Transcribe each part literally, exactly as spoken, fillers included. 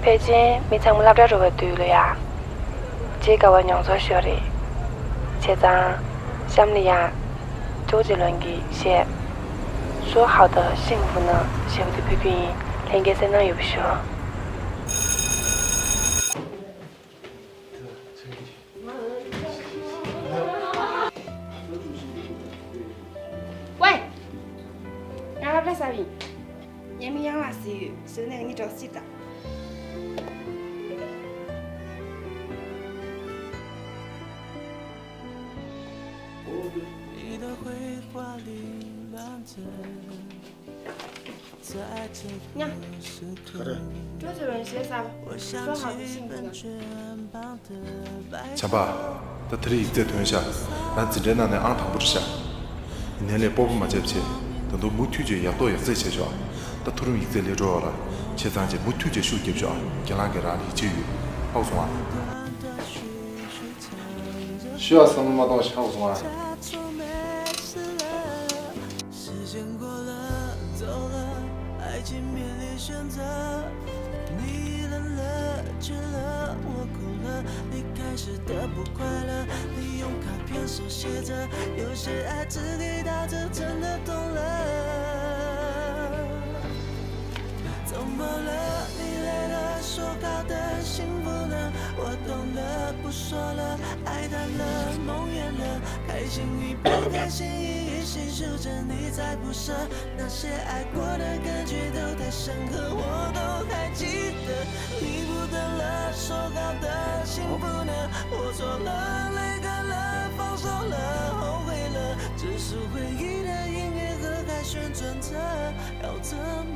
ཕལ་ཆེར་མི་ཚང་མ་སློབ་གྲྭ་འགྲོ་བའི་དུས་ལ་ཡ། བརྗེད་དཀའ་བ་མྱོང་ཚོར་ཞིག་རེད། བྱས་ཙང་། གཤམ་ལ་ཡ། ཇོ་རྗེ་ལོན་གྱིས་བཤད། སོ་ཧའོ་ཏེ་ཤིང་ཧྥུ་ནེ་ཞེས་པ་དེ་ཕུལ་རྒྱུ་ཡིན། ལྷན་རྒྱས་གསན་གནང་ཡོད་པ་ཞུ། ཝེ། ང་སློབ་གྲྭ་གསར་པ་ཡིན། ངའི་མིང་གཡང་ལགས་ཟེར་ཡོད། གཟིགས་ནས་ངེད་གཉིས་འགྲོགས་སྲིད་དང་། ཉ། ག་རེ། ཀྲོ་ཚོ་རང་བཤད་ས། སོ་ཧ་གི་ཤིང་དེ་ན། བྱམས་པ། ད་དེ་རིང་ཡིག་ཚད་ཐོན་ཤག་རང་འཛིན་གྲྭའི་ནང་ནས་ཨང་དང་པོ་རེད་ཤག་ཡིན་ནའི་ལས་སྤོབས་པ་མ་བྱས་པ་བྱས། ད་དུང་མུ་མཐུད་བྱས་ཡག་ཐོག་ཡག་བརྩེགས་བྱས་ཤོག་ད་མཐོ་རིམ་ཡིག་ཚད་སླེབས་འགྲོ་བ་ལ། བྱས་ཙང་བྱས་མུ་མཐུད་བྱས་ཤུགས་རྒྱབ་ཤོག་ཁྱེད་རང་གིས་རང་ལ་ཡིད་ཆེས་ཡོད། ཧ་གོ་སོང་ཨ། ཞུ་ཡ་བསམ་བློ་མ་གཏོང་ཞིག་ཧ་གོ་སོང་ཨ།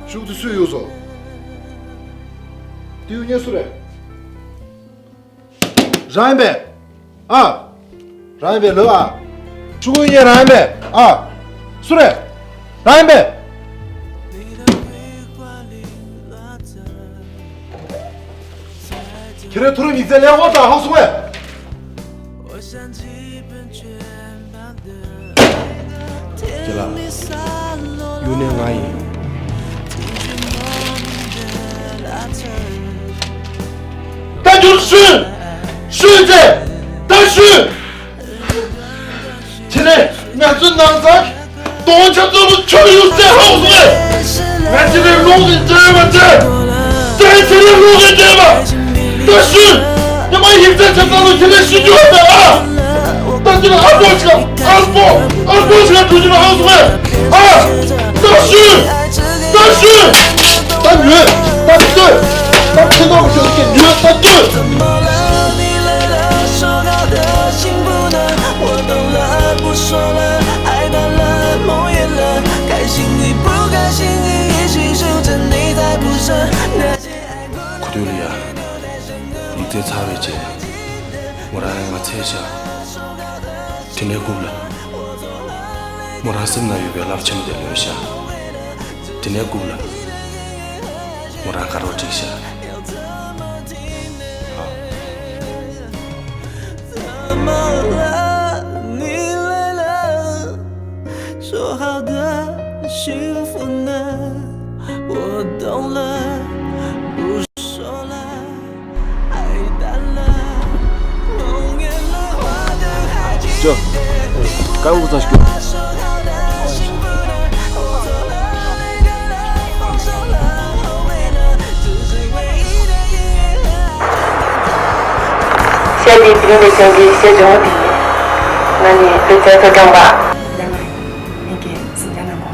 ཤུགས་དེ་སུས་གཡུགས་སོང་། དེ་གཡུག་མཁན་སུ་རེད། རང་ཡིན་པས། ཨ། རང་ཡིན་པས་ལབ་ཨ། ཕྲུ་གུ་གཉིས་རང་ཡིན་པས། ཨ། སུ་རེད། རང་ཡིན་པས། ཁྱེད་རང་མཐོ་རིམ་ཡིག་ཚད་ལེན་དགོས་དང་ཧང་སོང་བས། ཁྱེད་ལ། གཡུག་ནས་ང་ཡིན། ད་ཁྱོད་ཤོད། ཤོད་ཅེས། ད་ཤོད། ཁྱེད་ནས་ང་ཚོའི་ནང་ཚགས་ཀྱི་སྟོང་ཆ་ཚོ་ལ་ཁྱོད་གཡུག་ཚད་ཧང་སོང་བས། ང་ཁྱེད་ནས་ལོག་ནས་འབྲེལ་བ་བྱས། ད་ཁྱེད་ནས་ལོག་ནས་འབྲེལ་བ། ད་ཤོད། ཉི་མ་ཡིག་ཚད་ཆ་ཚང་ལ་ཁྱེད་ནས་ཤི་རྒྱུ་བ་ད་ཨ། ད་ཁྱེད་ནས་ཨ་པོ་ཞིག་ཨ་པོ་ཨ་པོ་ཞིག་འགྲོ་རྒྱུ་ན་ཧང་སོང་བས། ཨ། ད་ཤོད། ད་ཤོད། ད་ཉོན། ད་ལྟོས། ད་ཁྱེད་ནས་ཤོད་ཀྱི་ཉོན། ད་ལྟོས། ཁོ་ཐོས་ལ་ཡ། ཡིག་ཚད་ཚར་བའི་རྗེས། མོ་རང་ང་ཚད་བཞག་དེ་ནས་སྒུག་ལ། མོ་རང་སེམས་ན་ཡོད་པའི་རླབས་ཆེན་དེ་ལོན་བཞག་དེ་ནས་སྒུག་ལ། མོ་རང་དཀར་བ་བསྒྲིགས་བཞག་ཅོ། ཀ་འུ་ཚང་ཞུ། ཤ་དེ་དེ་རིང་ལས་བྱུང་གི་ཤ་ཆུང་ངུ་དེ་ཡིན། ང་ནི་བོད་ཚལ་མཚོ་བཀྲམ་པ། ལགས་ལགས། ངེད་ཀྱིས་གཟིམ་འཇག་གནང་གོ།